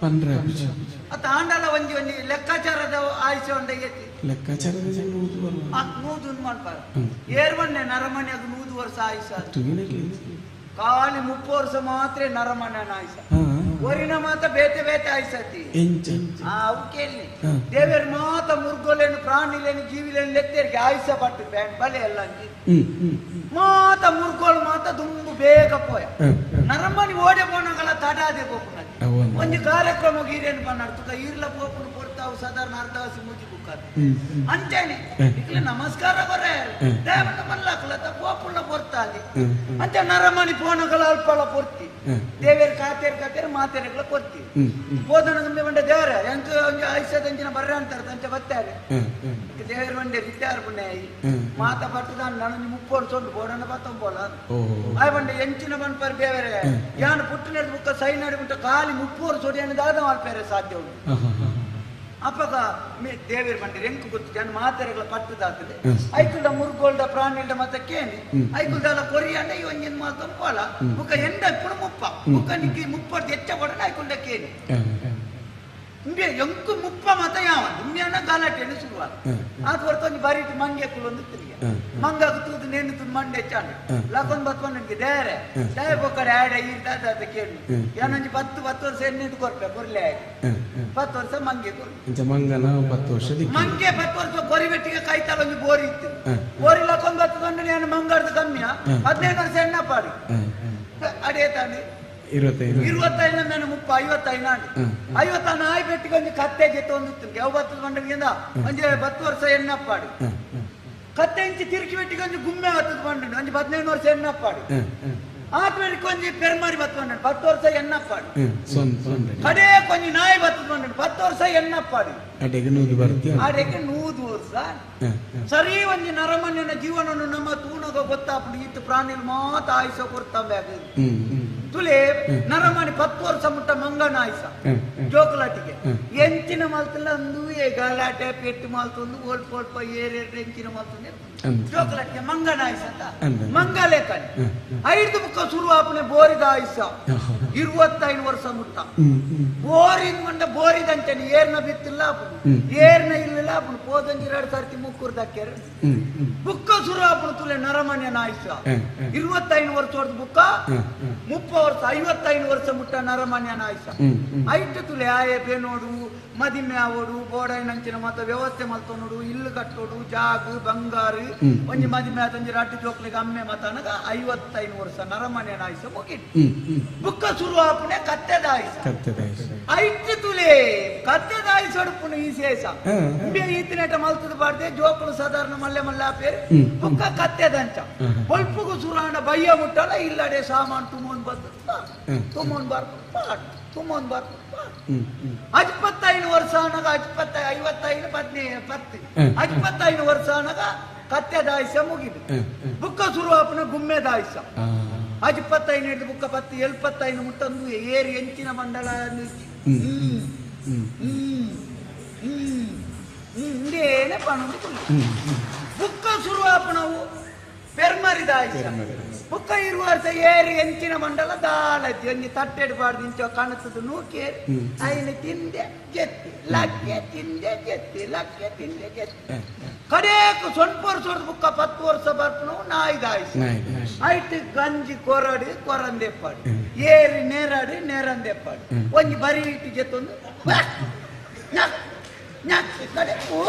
ಪಂಡ್ರೆ ಅತ್ತ ಆಂಡಲ ಒಂಜಿ ಒಂಜಿ ಲೆಕ್ಕಾಚಾರದ ಆಯುಷ್ಯ ಉಂಡ ಎತ್ತಿ ಲೆಕ್ಕಾಚಾರದ 100 ಮನ್ಪಾರ ಏರ್ವಣ್ಣೆ ನರಮನೆಯಾಗ 100 ವರ್ಷ ಆಯುಷ್ಯ ಖಾಲಿ 30 ವರ್ಷ ಮಾತ್ರ ನರಮನೆ ಆಯುಷ್ಯ ಒರಿನ ಮಾತ ಬೇತೆ ಬೇತೆ ಆಯ್ಸತಿ ಅವು ಕೇಳಿ ದೇವೇರ್ ಮಾತ ಮುರ್ಗೋಲೇನು ಪ್ರಾಣಿಲೇನು ಜೀವಿಲೇನು ಲೆತ್ತೇರಿಗೆ ಆಯುಷ್ಯ ಪಟ್ಟು ಬಲೆ ಎಲ್ಲ ಮಾತ ಮುರ್ಗೋಲು ಮಾತ ದುಂಬು ಬೇಗ ಪೋಯ ನರಮನಿ ಓಡೆ ಪೋನಗಳ ತಡಾದೆ ಪೋಪುನ ಒಂದು ಕಾರ್ಯಕ್ರಮ ಈರೇನು ಪನ್ನಾಡ್ತುಕ ಈರ್ಲ ಪೋಪುನು ಪೊರ್ತಾವು ಸಾಧಾರಣ ಅರ್ಧವಾಸಿ ಮುಜಿ ಬುಕ್ಕಾದ ಅಂಚೇನೆ ಇಕ್ಲೆ ನಮಸ್ಕಾರ ಕೊರೆ ದೇವನ ಮಲ್ಲಾಕಲತ್ತ ಪೋಪುನ ಪೊರ್ತಾದಿ ಅಂಚೆ ನರಮನಿ ಪೋನಗಳ ಅಲ್ಪಳ ಪೊರ್ತಿ ದೇವೇರ್ ಕಾತೇರ್ ಕಾತೇರ್ ಮಾತೇರ್ಗಳ ಕೊರ್ತಿ ಹೋದನ ತುಂಬಿ ಬಂಡೆ ದೇವರ ಎಂತ ಒಂಜಿ ಆಯುಷ್ಯದಂಚಿನ ಬರ್ರೆ ಅಂತಾರೆ ತಂಚೆ ಬತ್ತಾರೆ ದೇವೇರ್ ಬಂಡೆ ರಿತ್ತಾರ ಪುಣ್ಯ ಮಾತ ಪಟ್ಟದ ನಾನು 30 ವರ್ಷ ಉಂಟು ಬೋಡನ ಬತ್ತಂಬೋಲ ಆಯ್ ಬಂಡೆ ಎಂಚಿನ ಬಂದ್ಪಾರ ದೇವರೇ ಯಾನು ಪುಟ್ಟಿನ ಬುಕ್ಕ ಸೈ ನಡಿ ಬಿಟ್ಟ ಖಾಲಿ 30 ವರ್ಷ ಹೊಡಿಯನ್ನು ದಾದ ಮಾಲ್ಪೇರೆ ಸಾಧ್ಯ ಉಂಟು ಅಪ್ಪಗ ದೇವೇರ್ ಬಂಡೆ ಎಂಕು ಗೊತ್ತು ಜನ ಮಾತೆರೆಗಳ ಪಟ್ಟದಾಗ್ತದೆ ಐಕುಲ್ದ ಮುರ್ಗೋಲ್ದ ಪ್ರಾಣಿಲ್ದ ಮತ್ತ ಕೇನಿ ಐಕುಲ್ದಲ್ಲ ಕೊರಿಯಂಡ ಈ ಒಂಜಿನ ಮಾತು ಪೋಲ ಬುಕ್ಕ ಎಂಡ ಇಪ್ಪುಡು ಮುಪ್ಪ ಬುಕ್ಕ ನಿಕ್ಕಿ 30 ಹೆಚ್ಚ ಕೊಡನ ಐಕುಲ್ದ ಕೇನಿ ಇಂಬೆ ಎಂಕು ಮುಪ್ಪ ಮತ ಯಾವ ಇಂಬೆನ ಗಲಾಟೆಯನ್ನು ಶುರುವಾದ ಆತ ಹೊರತು ಒಂಜಿ ಬರೀಟ್ ಮಂಗೆ ಕುಲೊಂದು ತಿರುಗಿ ಮಂಗಾಗ ತೂದು ನೇನು ತುದು ಮಂಡೆ ಚಾಂಡ ಲಕೊಂದು ಬತ್ಕೊಂಡು ನಿನಗೆ ದೇರೆ ದಾಯ ಬೊಕ್ಕಡೆ ಆಡ ಈರ್ದ ಅದ ಕೇಳಿ ಏನೊಂಜಿ 10 10 ವರ್ಷ ಎನ್ನಿಟ್ಟು ಕೊರ್ಪೆ ಕೊರ್ಲೆ ಆಯ್ತು 10 ವರ್ಷ ಮಂಗೆ ಕೊರ್ಲೆ ಮಂಗನ 10 ವರ್ಷ ಮಂಗೆ 10 ವರ್ಷ ಕೊರಿಬೆಟ್ಟಿಗೆ ಕೈತಾಲ ಒಂಜಿ ಬೋರಿ ಇತ್ತು ಬೋರಿ ಲಕೊಂದು ಬತ್ಕೊಂಡು ನಾನು ಮಂಗಾಡ್ದು ಕಮ್ಮಿಯ 15 ವರ್ಷ ಎಣ್ಣ ಪಾಡಿ ಅಡೇ ತಾನೆ 25 ಮೇಲೆ 30 55 50 ನಾಯಿ ಬೆಟ್ಟಿಗೆ ಒಂಜಿ ಕತ್ತೆ ಜೊತೆ ಒಂದು ಯಾವ ಬತ್ತದ ಬಂಡಲಿಂದ ಒಂಜಿ 10 ವರ್ಷ ಎಣ್ಣಪ್ಪಾಡಿ ಕತ್ತೆ ಇಂಚಿ ತಿರುಗಿ ಬೆಟ್ಟಿಗೆ ಒಂಜಿ ಗುಮ್ಮೆ ಬತ್ತದ ಬಂಡ ಒಂಜಿ 15 ವರ್ಷ ಎಣ್ಣಪ್ಪಾಡಿ ಆತ ಬೆಟ್ಟಿಗೆ ಒಂಜಿ ಪೆರ್ಮಾರಿ ಬತ್ತ ಬಂಡ 10 ವರ್ಷ ಎಣ್ಣಪ್ಪಾಡಿ ಕಡೆ ಕೊಂಜಿ ನಾಯಿ ಬತ್ತದ ಬಂಡ 10 ವರ್ಷ ಎಣ್ಣಪ್ಪಾಡಿ ಅಡೆಗೆ 100 ವರ್ಷ ಸರಿ ಒಂಜಿ ನರಮನ್ಯನ ಜೀವನವನ್ನು ನಮ್ಮ ತೂನಗ ಗೊತ್ತಾಪುಂಡು ಇತ್ತು ಪ್ರಾಣಿ ಮಾತ ಆಯುಷ ಕೊಡ್ತಾವೆ ತುಲೆ ನರಮನಿ 10 ವರ್ಷ ಮುಟ್ಟ ಮಂಗನ ಆಯುಷ ಜೋಕುಲಾಟಿಗೆ ಎಂಚಿನ ಮಾಲ್ತಲ್ಲ ಅಂದು ಗಲಾಟೆ ಪೆಟ್ಟು ಮಾಲ್ತೊಂದು ಒಲ್ಪ ಒಲ್ಪ ಏರೇರು ಎಂಚಿನ ಮಾಲ್ತೊಂದು ಜೋಕುಲಾಟಿಗೆ ಮಂಗನ ಆಯುಷ ಅಂತ ಮಂಗಲೇ ಕಣಿ 5 ಬುಕ್ಕ ಶುರು ಆಪನೆ ಬೋರಿದ ಆಯುಷ 25 ವರ್ಷ ಮುಟ್ಟ ಬೋರಿನ ಮಂಡ ಬೋರಿದಂಚನೆ ಏರ್ನ ಬಿತ್ತಿಲ್ಲ ಏರ್ನ ಇಲ್ಲ ಅಪ್ಪನು ಪೋದಂಜಿ 2 ಸರ್ತಿ ಮುಕ್ಕುರ್ ದಕ್ಕೇರು ಬುಕ್ಕ ಶುರು ಆಪುಣ ತುಲೆ ನರಮನ್ಯನ ಆಯುಷ 25 ವರ್ಷ ಹೊಡೆದು ಬುಕ್ಕ 30 ವರ್ಷ 55 ವರ್ಷ ಮುಟ್ಟ ನರಮನ್ಯನ ಆಯುಷ ಐಟು ತುಲೆ ಆಯೆ ಬೇನೋಡು ಮದಿಮೆ ಆವೋಡು ಬೋಡೈನಂಚಿನ ಮತ್ತ ವ್ಯವಸ್ಥೆ ಮಲ್ತೊನೋಡು ಇಲ್ಲು ಕಟ್ಟೋಡು ಜಾಗು ಬಂಗಾರು ಒಂಜಿ ಮದಿಮೆ ಆತಂಜಿ ರಾಟಿ ಜೋಕ್ಲಿಗೆ ಅಮ್ಮೆ ಮತನಗ 55 ವರ್ಷ ನರಮನ್ಯನ ಆಯುಷ ಮುಗಿದು ಬುಕ್ಕ ಶುರು ಆಪುಣೆ ಕತ್ತೆದ ಆಯುಷ ಐಟು ತುಲೆ ಕತ್ತೆದ ಆಯುಷ ಹೊಡುಪುಣ ವಿಶೇಷ ಈತಿನೇಟ ಮಲ್ತದ ಬಾರ್ದೆ ಜೋಕುಲು ಸಾಧಾರಣ ಮಲ್ಲೆ ಮಲ್ಲೆ ಪೇರು ಬುಕ್ಕ ಕತ್ತೆದಂಚ ಬೊಲ್ಪುಗು ಸುರಾಣ ಬಯ್ಯ ಮುಟ್ಟಲ್ಲ ಇಲ್ಲಡೆ ಸಾಮಾನು ತುಮೋನ್ ಬರ್ತದ ತುಮೋನ್ ಬರ್ತು ಪಾಟ್ ತುಮೋನ್ ಬರ್ತು ಪಾಟ್ 25 ವರ್ಷ ಅನಗ 55 15 10 55 ವರ್ಷ ಅನಗ ಕತ್ತೆದ ಆಯುಷ್ಯ ಮುಗಿದು ಬುಕ್ಕ ಶುರು ಆಪನ ಗುಮ್ಮೆದ ಆಯುಷ್ಯ 25 ಹಿಡಿದು ಬುಕ್ಕ 10 75 ಮುಟ್ಟಂದು ಏರಿ ಎಂಚಿನ ಮಂಡಲ ಇಂದೇನೆ ಪಣೊಂದು ಬುಕ್ಕ ಶುರು ಆಪಣವು ಪೆರ್ಮರಿದ ಆಯುಷ್ಯ ಬುಕ್ಕ 20 ವರ್ಷ ಏರಿ ಎಂಚಿನ ಮಂಡಲ ದಾಳಜ್ಜಿ ಒಂಜಿ ತಟ್ಟೆಡು ಪಾಡ್ದು ಇಂಚ ಕಣತದ ನೂಕೇರಿ ಐನ ತಿಂದೆ ಜೆತ್ತಿ ಲಕ್ಕೆ ತಿಂದೆ ಜೆತ್ತಿ ಲಕ್ಕೆ ತಿಂದೆ ಜೆತ್ತಿ ಕಡೇಕು ಸೊನ್ಪ ವರ್ಷ ಬುಕ್ಕ 10 ವರ್ಷ ಬರ್ಪಣವು ನಾಯಿದ ಆಯುಷ್ಯ ಐಟ್ ಗಂಜಿ ಕೊರಡು ಕೊರಂದೆಪ್ಪಾಡು ಏರಿ ನೇರಾಡುನೇರಂದೆಪ್ಪಾಡು ಒಂಜಿ ಬರಿ ಇಟ್ಟು ಜೆತ್ತೊಂದು ಕಡೆ ಓ